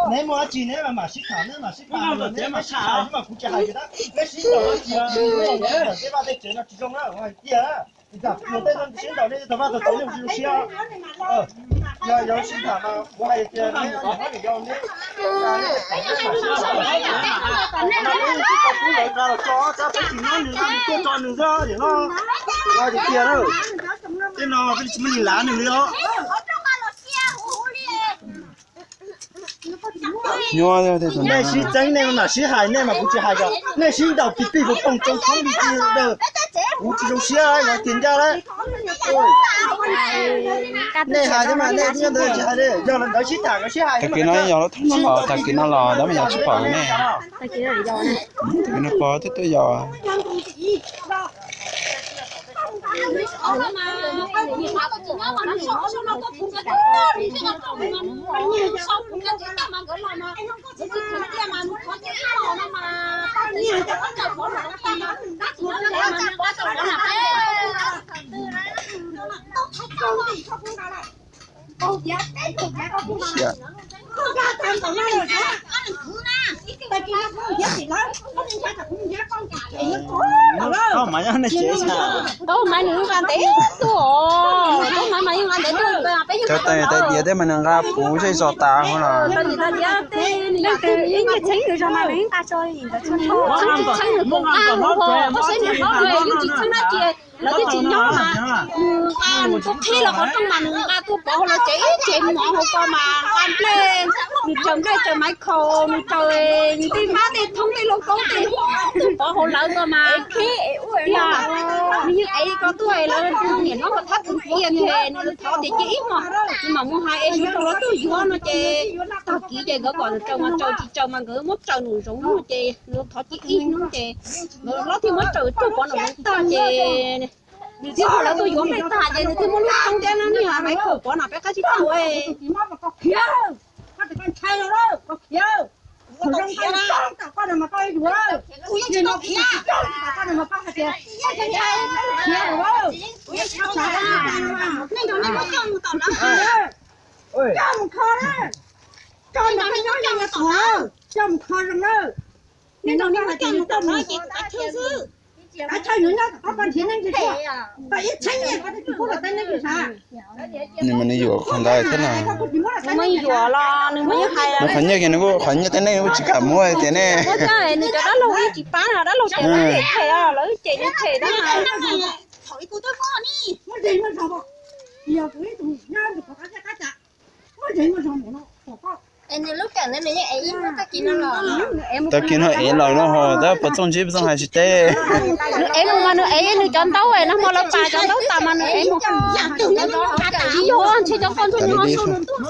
Neb muaj dab tsi neb mam sib tham, neb mam sib tham, neb mam sib tham, neb mam kuv tsis hais, neb sib ntaus dab tsi, tej vaj tej tsev no tsis zoo na, hais tiag. Tej no sib ntaus nej tau vaj tau tsev nej tsis zoo siab. Yog, yog sib tham mas kuv hais tias neb, neb, neb, neb sib tau pub lawv nqa los tso, tab peb tsis nyob nws, nws tuaj tso nws xwb, no, no tiag tiag na. Tej no peb tsis muaj neeg lav nws li os. Nyuaj, nej sib txeeb nej mam sib hais, nej mas kuv tsis hais, nej sib ntaus plig plig pog poog tsoo thoob li ti, kuv tsis zoo siab, yog tiag ncaj lawm. Nej hais thiab mas nej nyob ntawd tsis hais li, yog ntawd sib tham sib hais. Tag kis no yog lub thoob no los, tag kis no los ntawd mas yog tsis pom nej. Tag kis no pog twb tuaj yos. Tau mas nws nqa ntev tuaj, tau mas mas yeej nqa ntev tuaj, peb yeej Cov tais tais diav tej mas nws nqa puv zej zos tas hov los. Leej twg ib nyuag txheeb nws zog mas nws nqa tso ntawd, txheeb nws puas nqa, koj saib nws hlob, yus tsis txheeb dab tsi lawv twb tsis nyob mas nws nqa, nws tuaj qhib los qhov rooj mas nws nqa tuaj pov hauv lawv tsev ib tsev mov hauv ko mas nqa nplej, nws tsaws nplej tsaws maiv khaus, nws tsaws nws tej mab tej thoob tej lauj kaub tej tuaj pov hauv lawv ko mas. Tiag, nws yeej ev ko tuaj lawv niam hlob ua thab txwv cia ces nws thov tias cia ib hmos nws mam mus hais es suav rau lawv tuaj yuav no ces tag kis ces nkawd kom nws tsaws mas tsaws, tsis tsaws mas nkawd muab tsaws nraum zoov no ces nws thov cia ib hnub ces nkawd hlob thiaj muab tsaws tuaj pov nraum zoov tag ces nws thiaj hu lawv tuaj yuav nplej tag ces nws thiaj muab lub thoob thiab niag maiv khaus pov no peb qab tsib taug. Nws mas nws yuam qhov ntawd thiab no. Nws mas yuam los nws mas yeej hais, nws qhov nyiaj kiag nws kuj, qhov nyiaj tej neej kuj tsis kam muab tias ne. Muab thiab nws cov dab laug yeej tsis pab no, dab laug cem lawv, cem lawv cem tab mas. Tag kis no ev lawm no ho, tab puas txooj ntsib puas txooj hais tsis teb. Nws ev mus mas nws ev nws cov ntaub, nag hmo lawv pas cov ntaub tas mas nws ev mus. Tsis yog, ntshe cov ko ntshe nws ho su nws tuaj.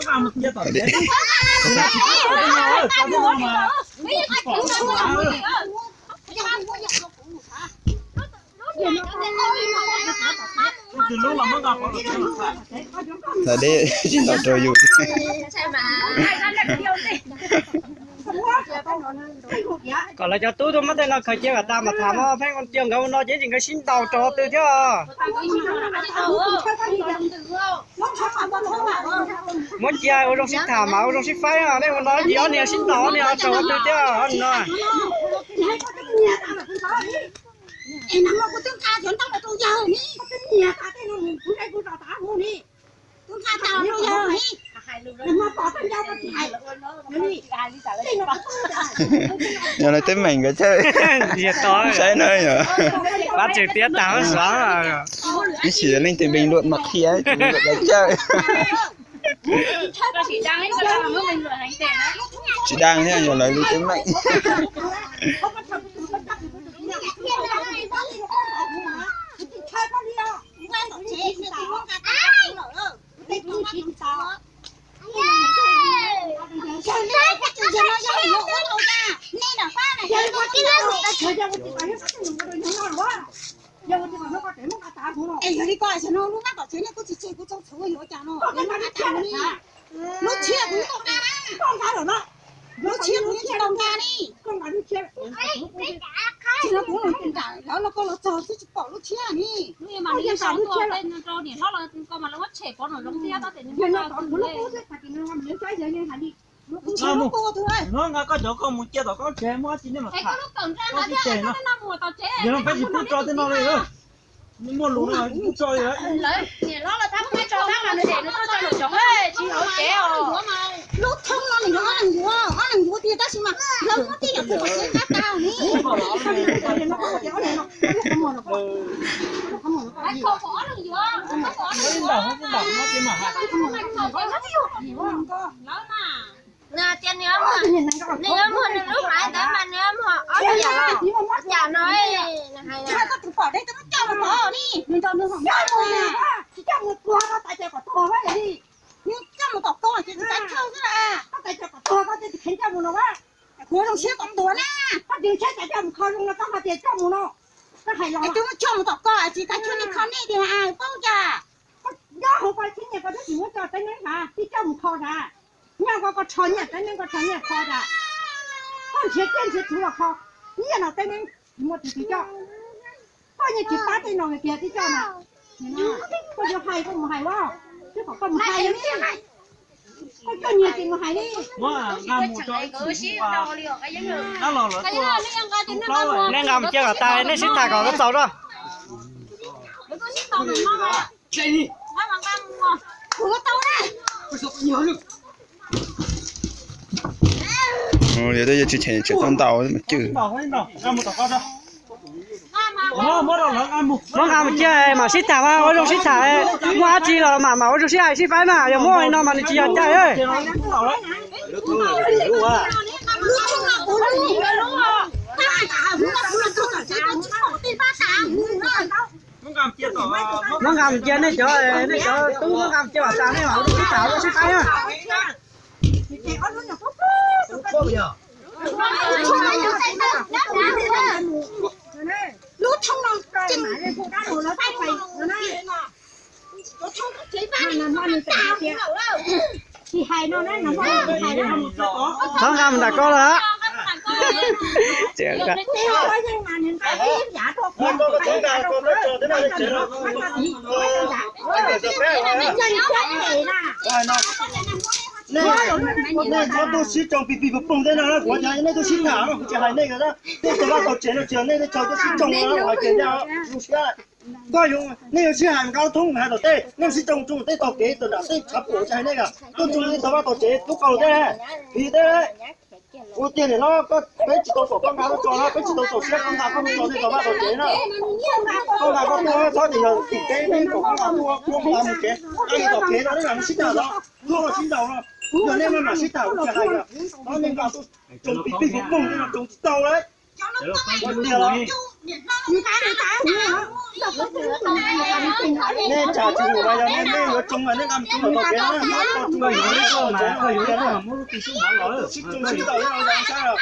Lam deb tsis ntaus rau yus. Kom lawv cov tub tuaj muab tej no khaws cia kom tas mas tham no, pheej cia nkawd ua no ces tsis nkawd sib ntaus rau qhov twg thiab. Muab cia ua zoo sib tham mas ua zoo sib faib, nej ua no ces ob niag sib ntaus ob niag rau qhov twg thiab no. Yog lawv teeb meem nkawd thiaj saib no yog. Pab tseg tiab tag suav. Ib sim leej twg npeeg luam mas qhia, luam kav cawj. Tsis dab thiab, yog lawv lub teeb meem. Ces nej kuj tsis tseg kuv txog txhuv yuav cas no. Lub tshiab kuv tsis tau nqa na. Lub tshiab kuv yeej tsis tau nqa li. Tsis no kuv mus nram lawv los koj los txog xwb tsis pom lub tshiab ni. Mus, nqa koj cov koj mus cia tom koj tsev, muaj dab tsi nej mam tham. Koj tsis tseg no, yog no peb tsis pub tso tej no li. Muaj lus no pub tso li. Lub thoob no nws yog ob leeg yuav, ob leeg yuav tiag tab sis mas lawv muab tej yam tus kom tsev qab tau ni. Nws tias nws, nws yuav muag nws lub haiv ntawd mas nws yuav muag ob yam, ob yam no. Koj tus pom deb koj muab coj mus tod ni. Tsis coj mus tuag no, tais cov kom tuag li. Nws coj mus tom koj ces tsis tau chaw xwb las. Koj tais cov kom tuag koj ces tsis kheev coj mus no. Kuv zoo siab kom tuag na. Koj tsis siab cas coj mus kho zoo no koj ho tias coj mus no. Koj hais los es twb muab coj mus tom koj tsis tau chaw nej kho nej tiag paub cas. Koj nyob hauv koj txhiab nyiaj koj twb tsis muab coj teeb neeb nrad, tib coj mus kho nrad. Nyob koj koj rho nyiaj teeb neeb koj rho nyiaj kho nrad. Koj nrhiav kiag nrhiav txhuv los kho, nyiaj no teeb neeb tsis muaj tus twg coj. Koj yeej tsis pab tej no kiag tib coj mas. Koj yuav hais koj mus hais ua, twb kom koj mus hais li. Koj coj nyiaj ces mus hais li. Nej nqa mus cia kom tas, nej sib tham kom txaus tso. Yog twb yuav tsis cheem tseem tau ntau mas cwj. Muab nqa mus cia mam sib tham mas ua zoo sib tham, muaj dab tsi los mam mam ua zoo sib hais sib faib mas, yog muab no mas nws tsis yog caij. Muab nqa mus cia nej cov, nej cov tub muab nqa mus cia mam tas nej mam ua zoo sib tham ua zoo sib faib na. Tsis hais no na, no hais na. Txhob nqa mus nram koj lawm. Nej txhob tuaj sib tsoo pig pig pug pug tej no, kuv tias nej tuaj sib tham, kuv tsis hais nej, tej tau vaj tau tsev no tsis yog nej tej tsau tuaj sib tsoo no, hais tias zoo siab. Koj yuav, nej yuav sib hais nqa lub thoob hais tom tej, nej sib tsoo tsoo tej tog kev tom nram tej tshav puam tsis hais nej, tuaj tsoo tej tau vaj tau tsev tub qau tej, vim tej. Ua tiag nim no peb tsis tau kom koj nqa lub tso na, peb tsis tau txaus siab koj nqa koj lub tso tej tau vaj tau tsev na. Koj nqa koj tuaj txhob tias yog tim teb peb kom koj nqa tuaj, koj nqa mus tsev, koj yuav tom kev no nej mam sib tham los, koj sib ntaus no. Yog nej maj mam sib tham kuv tsis hais, nej nqa tuaj tsoo pig pig pug pug tej no tsoo tsis tau lawm. Nej tsam tsis mus mas yog nej, nej yuav tsoo mas nej nqa mus tsoo tom kev na, koj tsoo mas yuav tsoo mas koj yuav tsoo mas muab lub tij sub mov los, sib tsoo sib ntaus sab.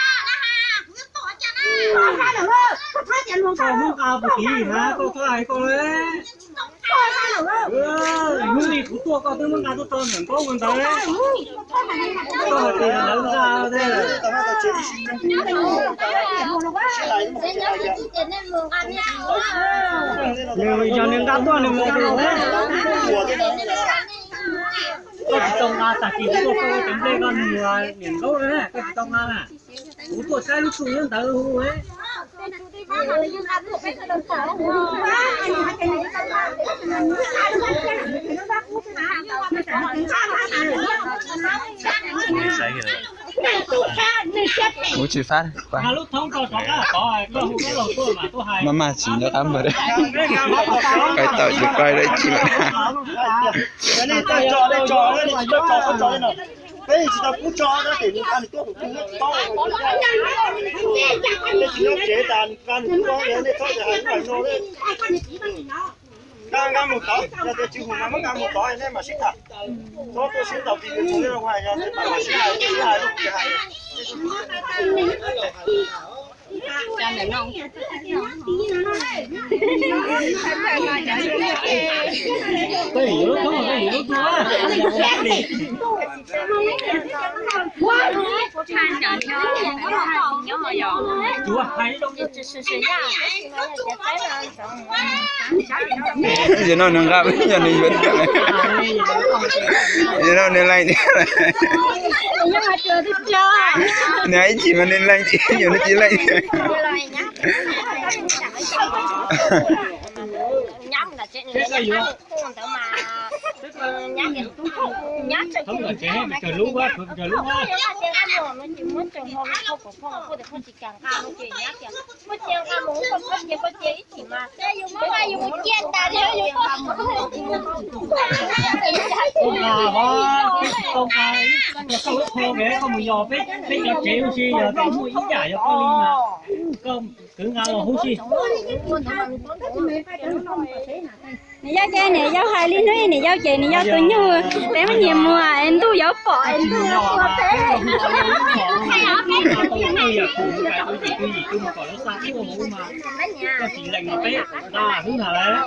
Koj muab nqa puag tim na, koj txhob hais koj le. Hnub i kuv tuaj koj twb muab nqa tuaj tso niam nkaub ua ntawd. Koj hais tias lawv nqa thiab. Nws yog nws nqa tuaj nws mus. Koj tsis tau nqa, tag kis kuv tuaj koj ua cov nplej koj nug niam nkaub na, koj tsis tau nqa na. Kuv tuaj saib lub tsuj nyob ntawd hu. Ua tsis fab, maj maj tsis nco qab npawg, qhia tau tsis qhia dab tsi lawm. Peb tsis tau pub tso na, ces nws nqa nws tuaj tus kheej nyob tod, nws tsis nyob tsev tas nws nqa nws tuaj, nej txhob hais no. Nqa, nqa mus tod, yog tias tsis mus mas muab nqa mus tod nej mam sib tham. Txhob tuaj sib ntaus pis pis, yog tias mam sib hais, sib hais, sib hais. Yog no nws nqa, yog nws yuav tiag lawm. Yog no nws leej tiag lawm. Nws hais ib chim mas nws leej tiag, yog nws tsis leej tiag. Koj nqa, koj nqa, koj mus yos peb, peb cov tsev ua si, yog koj muaj ib yam yog koj li mas koj kwv nqa los huv si. Niam yau ces niam yau hais li hnub niam yau ces niam yau tus nyuj, peb muab nyias muag es ntuj yuav pom es ntuj yuav tua peb. Koj tsis lees mas peb nqa xwb ntag lauj.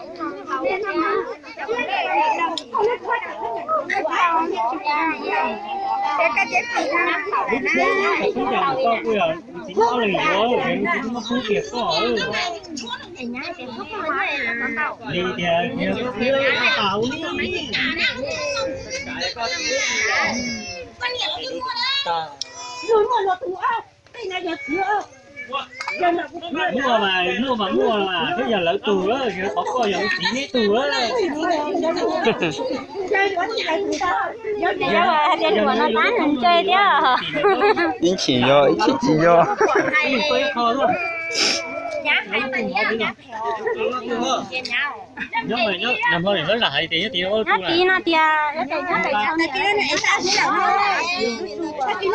Lub tsheb tub yam koj kuj yog txiv hlob leej yuav, txiv hlob muab pub kiag koj. Li tias txiv hlob tas ua li. Muaj mas, muaj mas muaj mas, twb yog lawv tug lawm, qhov koj yog txiv neb tug lawm. Ib chim yog, ib chim tsis yog. Nyob hmo nws hlob zam hais tias nyob tid no tias, nyob tim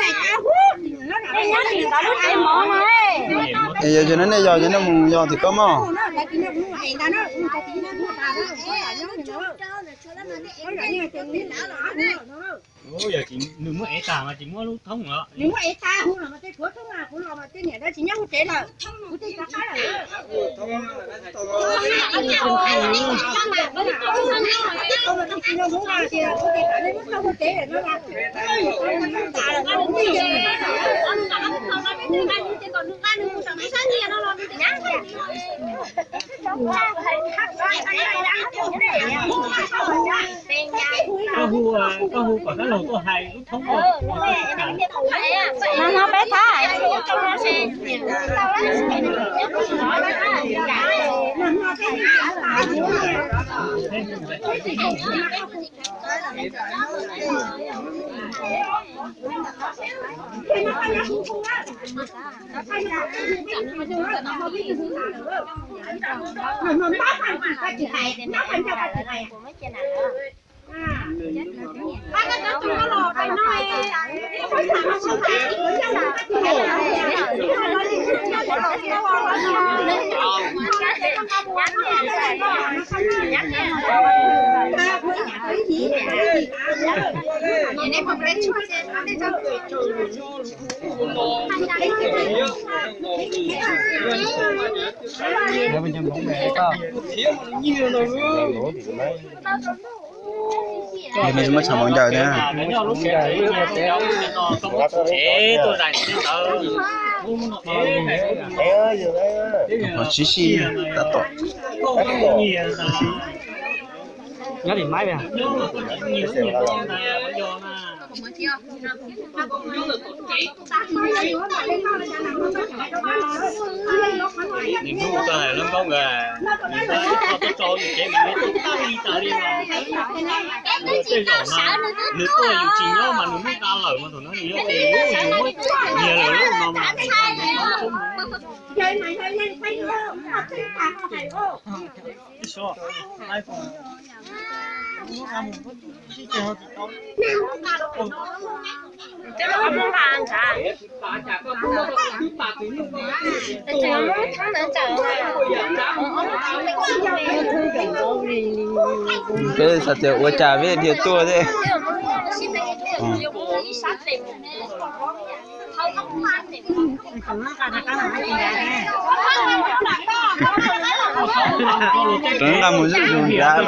ntawd lub tsev mov no. Es yog no nej yog, yog nej mus yog tim koj mog. Yog nws muab ev tag mas tsis muab lub thoob los. Koj hu, koj hu kom kab laug tuaj hais lub thoob. No no peb thab. Muab tshav mov ncaws thiab. Qhov tsib sij tab tom. Nyob tim maib. Nws hnub tag lawv nkauj nkawd, nws tso nws tsev nws tau tag li tas li mas. Tej zaum mas nws tuaj yus tsis nyob mas nws muab nqa lawm mas thaum no nws yog tias yus muab nyiag lawm lub no mas. Peb xav tias ua cas peb thiaj tuaj thiab. Rov nqa mus zuj zus nrad.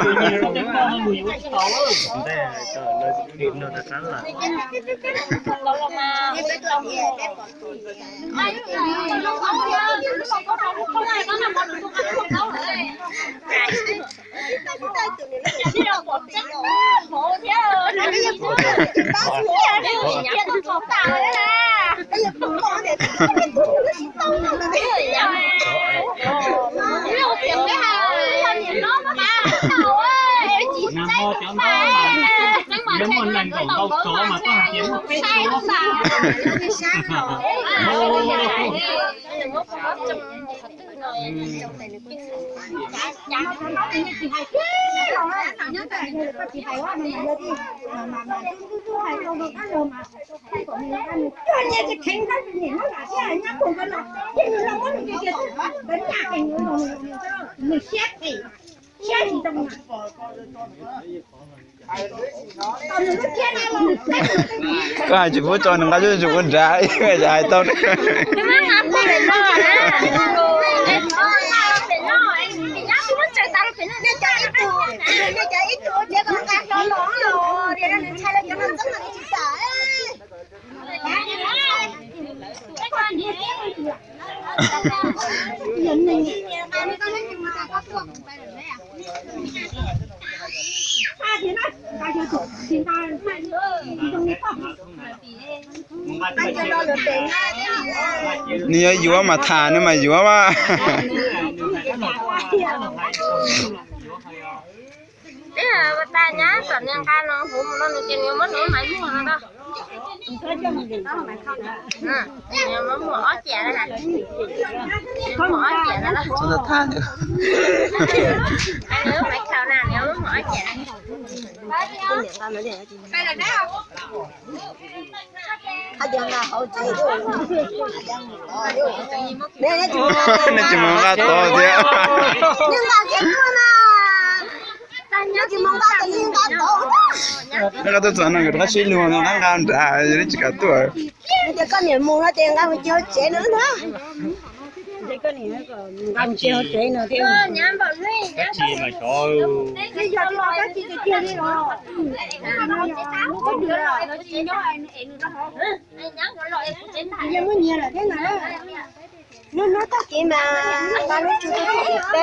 Nag hmo cov ntaub mas yuav muaj nees nkaum ntau tsov mas koj hais tias muaj peb tsov. Koj hais tsis pub tso nws nqa zuj zus ua nrad, ib yam hais tau. Nws yuav yuav mas tham nws mas yuav mas. Ua tas nyab txom nyem nqa no huv mus no nws ces nws muab nws maiv muag no. Muab muag ob ciam na. Muag ob ciam na. Maiv khaus na, nws muab muag ob ciam na. Nej tsis mus nqa tod thiab. Nqa tuaj txog no nkawd rov qab sib luag no nqa nqa nrad, nej tsis kam tuaj. Koj niam mus no ces nqa mus cia hauv tsev no ntag. Hnub hnub tag kis mas nqa lub tsu